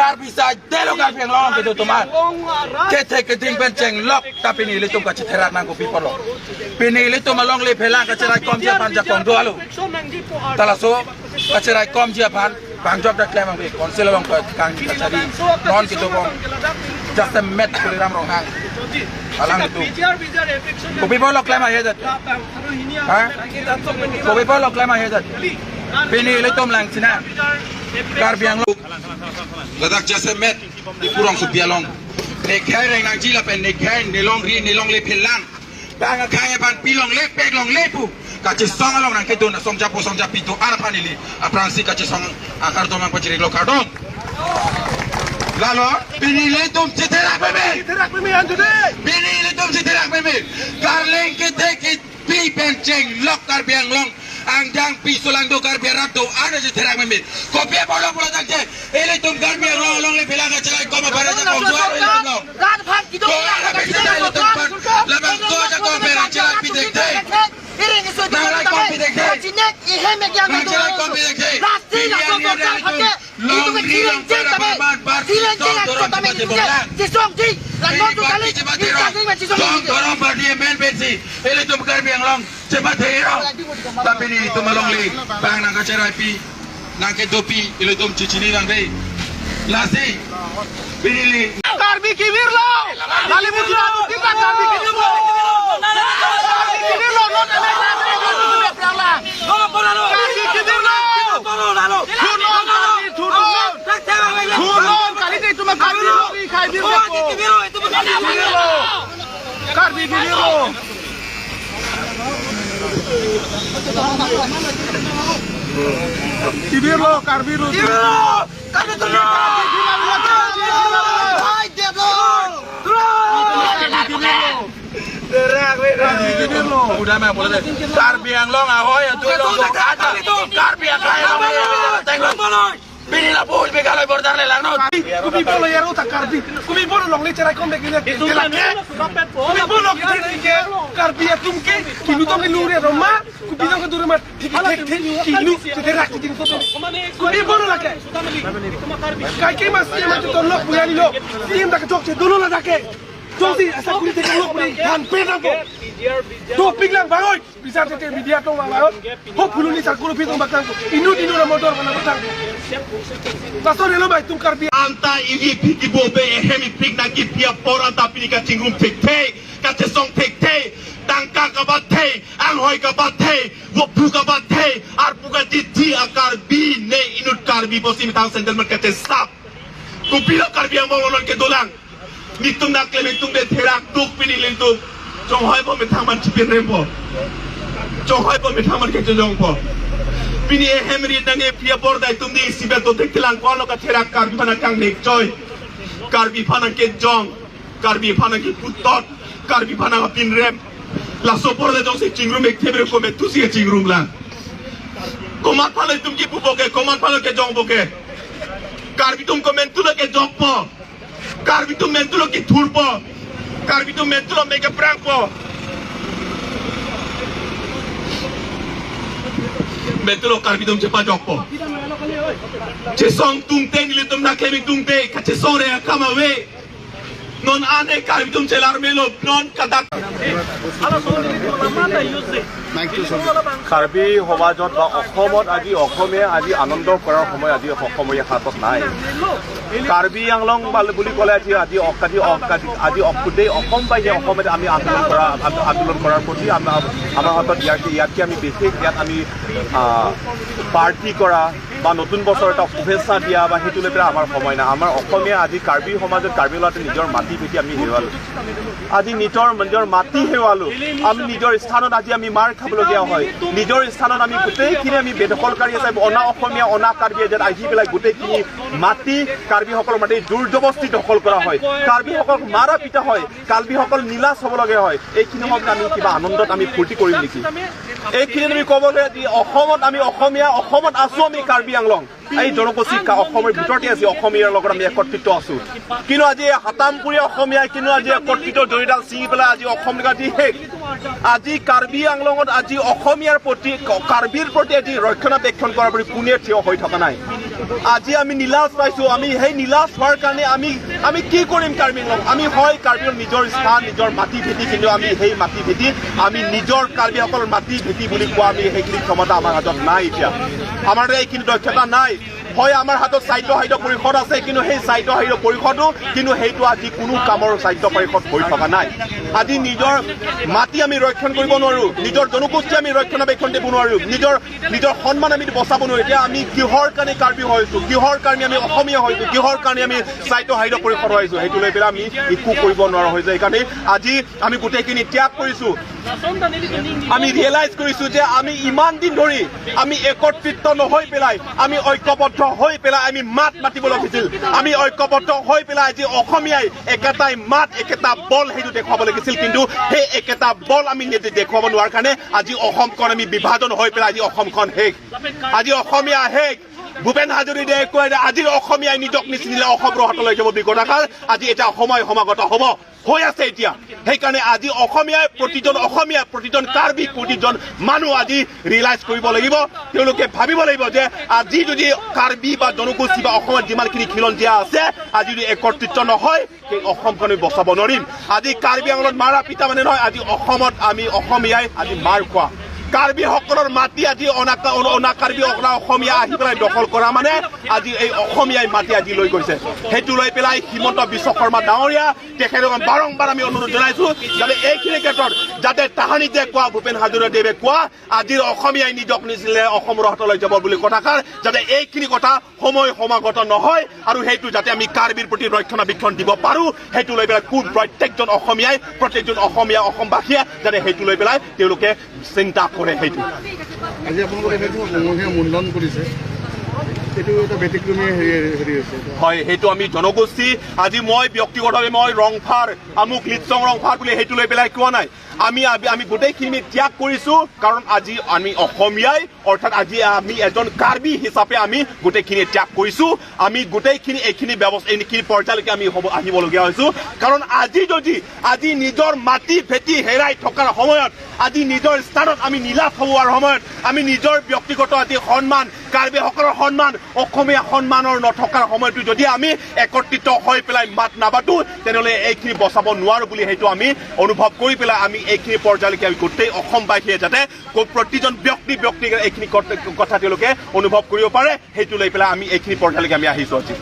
Karbi sa delo karbi ang long ke tuman ke the ke ding pen cheng lok ta pini le tum ka cherak nang ko pi polo pini le tum along le phelang ka cherai kom jia pan ja kong do alu talaso ka cherai kom jia pan bang job da klem ang be council long ka kang ka chari non ki to bong just a met kuli ram rong hang alang itu ko pi polo klem a hedat ha ko pi polo klem a hedat pini le tum lang china karbi ang lok Ladak jase met di kurang supialong ne khai reng nang jila pen ne khai ne long ri ne long le phelang bang a khai ban pi long le pek long le pu ka che song along nang ke don song japo song japi to ara panili a pransi ka che song akar do mang pachiri lo kardon lalo pini le tum chiterak me terak me anjude pini le tum chiterak me karleng ke te ke pi pen cheng lok kar biang long ang jang pi solang do kar biang do ana chiterak me ko pi bolo bolo jang che ele tum kar biang long long le phelang ka chalai ko ma bare ja ko jo le long रात भात की ko ara pe chalai tum par la bang ko ja ko pera chalai pi dekh the tapi ni itu malong li bang nang kacerai pi nang ke topi ile tum cicini nang dei lasi binili Karbi kibir lo lali mutira kita karbi kibir lo karbi kibir lo non karbi kibir lo thunon kali te tuma karbi lo khai bir lo karbi kibir lo kibir lo karbi lo kibir lo karbi lo udah mah boleh karbi ang long ahoy tu long kata karbi ang kaya long bini la bul begaloi bordar le lang no kubi bolo yaro ta karbi kubi bolo long le cherai kom bekine kubi bolo ke karbi ya tumke kinu to ke nure roma kubi to ke dure ma thik thik kinu te rak tin so kubi bolo lake kai ke mas ma to lok buyani lo sim da ke chok che dono la da ke Josi asa kuri te lok puri han pe na ko to piglang baroi bisar te media tong baroi ho phuluni sar kuru pitong bakang inu dinu na motor kana batang taso relo bai tum karbi anta ivi piki bobe hemi pik na ki pia poranta pinika chingrum tek te ka che song tek te tangka ka ba te ang hoi ka ba te wo pu ka ba te ar pu ka ti ti akar bi ne inut karbi bosim tang sendel mer ka te sap kupilo karbi ang bolon ke dolang mitung nakle mitung de therak tuk pini lintung chong hoi bo mithang man chipin rempo chong hoi bo mithang man ke jong po pini e hemri nange pia bordai tumni sibe to teklang kono ka therak karbi phana kang nek choi karbi phana ke jong karbi phana ke putot karbi phana ka pin rem la so bordai jong se chingrum ek thebre ko me tusi ke chingrum la komat phana tum ki puboke komat phana ke jong boke karbi tum ko mentulo ke jong po karbi tum mentulo ki thurpo karbi tum mentulo mega prang po mentulo karbi tum chepa jok po che song tung te ni tum na klemi tung te ka che song re kama we non ane karbi tum chelar melo non kadak Karbi সমাজত বা অসমত আজি অসমীয়া আজি আনন্দ কৰাৰ সময় আজি অসমীয়া হাতত নাই। কাৰ্বি আংলং বুলি ক'লে আজি আজি আজি আজি গোটেই অসমবাসীয়ে অসমত আমি আন্দোলন কৰাৰ প্ৰতি আমাৰ হাতত ইয়াতকৈ আমি বিশেষ ইয়াত আমি পাৰ্টি কৰা বা নতুন বছৰ এটা শুভেচ্ছা দিয়া বা সেইটো লৈ পেলাই আমাৰ সময় নাই। আমাৰ অসমীয়া আজি কাৰ্বি সমাজত কাৰ্বি ল'ৰাটো নিজৰ মাটি ভেটি আমি হেৰুৱালোঁ, আজি নিজৰ নিজৰ মাটি হেৰুৱালোঁ, আমি নিজৰ স্থানত আজি আমি মাৰ খাবলগীয়া হয়, নিজৰ স্থানত আমি গোটেইখিনি আমি বেদখলকাৰী আছে, অনা অসমীয়া অনা কাৰ্বি ইয়াত আহি পেলাই গোটেইখিনি মাটি কাৰ্বিসকলৰ মাটি জোৰ জবস্তি দখল কৰা হয়, কাৰ্বিসকলক মাৰা পিটা হয়, কাৰ্বিসকল নীলাজ হ'বলগীয়া হয়। এইখিনি সময়ত আমি কিবা আনন্দত আমি ফূৰ্তি কৰিম নেকি? এইখিনি আমি ক'বলৈ অসমত আমি অসমীয়া অসমত আছোঁ, আমি কাৰ্বি আংলং এই জনগোষ্ঠী অসমৰ ভিতৰতে আছে, অসমীয়াৰ লগত আমি একত্ৰিত আছোঁ। কিন্তু আজি হাতামপুৰীয়া অসমীয়া কিন্তু আজি একত্ৰিত জৰিডাল ছিঙি পেলাই আজি অসম আজি শেষ। আজি কাৰ্বি আংলঙত আজি অসমীয়াৰ প্ৰতি কাৰ্বিৰ প্ৰতি আজি ৰক্ষণাবেক্ষণ কৰাৰ প্ৰতি কোনে থিয় হৈ থকা নাই। আজি আমি নিলাজ পাইছোঁ। আমি সেই নিলাজ হোৱাৰ কাৰণে আমি আমি কি কৰিম কাৰ্বি আংলং? আমি হয় কাৰ্বি আংলং নিজৰ স্থান, নিজৰ মাটি ভেটি, কিন্তু আমি সেই মাটি ভেটি আমি নিজৰ কাৰ্বিসকলৰ মাটি ভেটি বুলি কোৱা আমি সেইখিনি ক্ষমতা আমাৰ হাতত নাই। এতিয়া আমাৰ এইখিনি দক্ষতা নাই। হয়, আমাৰ হাতত স্বায়ত্ত সাহিত্য পৰিষদ আছে, কিন্তু সেই স্বায়ত্ত সাহিত্য পৰিষদো কিন্তু সেইটো আজি কোনো কামৰ স্বায়ত্ত পৰিষদ হৈ থকা নাই। আজি নিজৰ মাটি আমি ৰক্ষণ কৰিব নোৱাৰোঁ, নিজৰ জনগোষ্ঠী আমি ৰক্ষণাবেক্ষণ দিব নোৱাৰোঁ, নিজৰ নিজৰ সন্মান আমি বচাব নোৱাৰোঁ। এতিয়া আমি কিহৰ কাৰণে কাৰ্বি হৈছোঁ, কিহৰ কাৰণে আমি অসমীয়া হৈছোঁ, কিহৰ কাৰণে আমি স্বায়ত্ত সাহিত্য পৰিষদ হৈছোঁ, সেইটো লৈ পেলাই আমি একো কৰিব নোৱাৰা হৈ যায়। সেইকাৰণে আজি আমি গোটেইখিনি ত্যাগ কৰিছোঁ। আমি ৰিয়েলাইজ কৰিছোঁ যে আমি ইমান দিন ধৰি আমি একত্ৰিত নহৈ পেলাই, আমি ঐক্যবদ্ধ হৈ পেলাই আমি মাত মাতিব লাগিছিল। আমি ঐক্যবদ্ধ হৈ পেলাই আজি অসমীয়াই একেটাই মাত, একেটা বল সেইটো দেখুৱাব লাগিছিল। কিন্তু সেই একেটা বল আমি দেখুৱাব নোৱাৰাৰ কাৰণে আজি অসমখন আমি বিভাজন হৈ পেলাই আজি অসমখন শেষ, আজি অসমীয়া শেষ। ভূপেন হাজৰিকাই কয় যে আজিৰ অসমীয়াই নিজক নিচিনিলে অসম ৰহাতলৈ যাব বুলি কথাষাৰ আজি এটা সময় সমাগত হ'ব হৈ আছে এতিয়া। সেইকাৰণে আজি অসমীয়াই, প্ৰতিজন অসমীয়া, প্ৰতিজন কাৰ্বি, প্ৰতিজন মানুহ আজি ৰিয়েলাইজ কৰিব লাগিব। তেওঁলোকে ভাবিব লাগিব যে আজি যদি কাৰ্বি বা জনগোষ্ঠী বা অসমত যিমানখিনি খিলঞ্জীয়া আছে, আজি যদি একত্ৰিত নহয়, সেই অসমখন আমি বচাব নোৱাৰিম। আজি কাৰ্বি আংলঙত মাৰা পিটা মানে নহয়, আজি অসমত আমি অসমীয়াই আজি মাৰ খোৱা, কাৰ্বিসকলৰ মাটি আজি অনা কাৰ্বি অনা অসমীয়া আহি পেলাই দখল কৰা মানে আজি এই অসমীয়াই মাটি আজি লৈ গৈছে। সেইটো লৈ পেলাই হিমন্ত বিশ্ব শৰ্মা ডাঙৰীয়া, তেখেতক বাৰম্বাৰ আমি অনুৰোধ জনাইছো যাতে এইখিনি ক্ষেত্ৰত যাতে তাহানি যে কোৱা, ভূপেন হাজৰিকাদেৱে কোৱা আজিৰ অসমীয়াই নিজক নিচিলে অসম ৰহাতলৈ যাব বুলি কথাষাৰ, যাতে এইখিনি কথা সময় সমাগত নহয় আৰু সেইটো যাতে আমি কাৰ্বিৰ প্ৰতি ৰক্ষণাবেক্ষণ দিব পাৰো, সেইটো লৈ পেলাই কোন প্ৰত্যেকজন অসমীয়াই, প্ৰত্যেকজন অসমীয়া অসমবাসীয়ে যাতে সেইটো লৈ পেলাই তেওঁলোকে চিন্তা কৰে। সেইটো আজি আপোনালোকে সমূহীয়া মুণ্ডন কৰিছে, এইটো এটা ব্যতিক্ৰমী হেৰি হৈছে। হয়, সেইটো আমি জনগোষ্ঠী আজি মই ব্যক্তিগতভাৱে মই ৰংফাৰ আমুক লিটচং ৰংফাৰ বুলি সেইটো লৈ পেলাই কোৱা নাই। আমি আমি গোটেইখিনি ত্যাগ কৰিছো, কাৰণ আজি আমি অসমীয়াই, অৰ্থাৎ আজি আমি এজন কাৰ্বি হিচাপে আমি গোটেইখিনি ত্যাগ কৰিছো। আমি গোটেইখিনি এইখিনি ব্যৱস্থা এইখিনি পৰ্যায়লৈকে আমি আহিবলগীয়া হৈছো, কাৰণ আজি যদি আজি নিজৰ মাটি ভেটি হেৰাই থকাৰ সময়ত, আজি নিজৰ স্থানত আমি নিলাজ হোৱাৰ সময়ত, আমি নিজৰ ব্যক্তিগত আজি সন্মান, কাৰ্বিসকলৰ সন্মান, অসমীয়া সন্মানৰ নথকাৰ সময়তো যদি আমি একত্ৰিত হৈ পেলাই মাত নামাতো, তেনেহ'লে এইখিনি বচাব নোৱাৰো বুলি সেইটো আমি অনুভৱ কৰি পেলাই আমি এইখিনি পৰ্যায়লৈকে আমি গোটেই অসমবাসীয়ে যাতে প্ৰতিজন ব্যক্তি ব্যক্তিক এইখিনি কথা তেওঁলোকে অনুভৱ কৰিব পাৰে, সেইটো লৈ পেলাই আমি এইখিনি পৰ্যায়লৈকে আমি আহিছো আজি।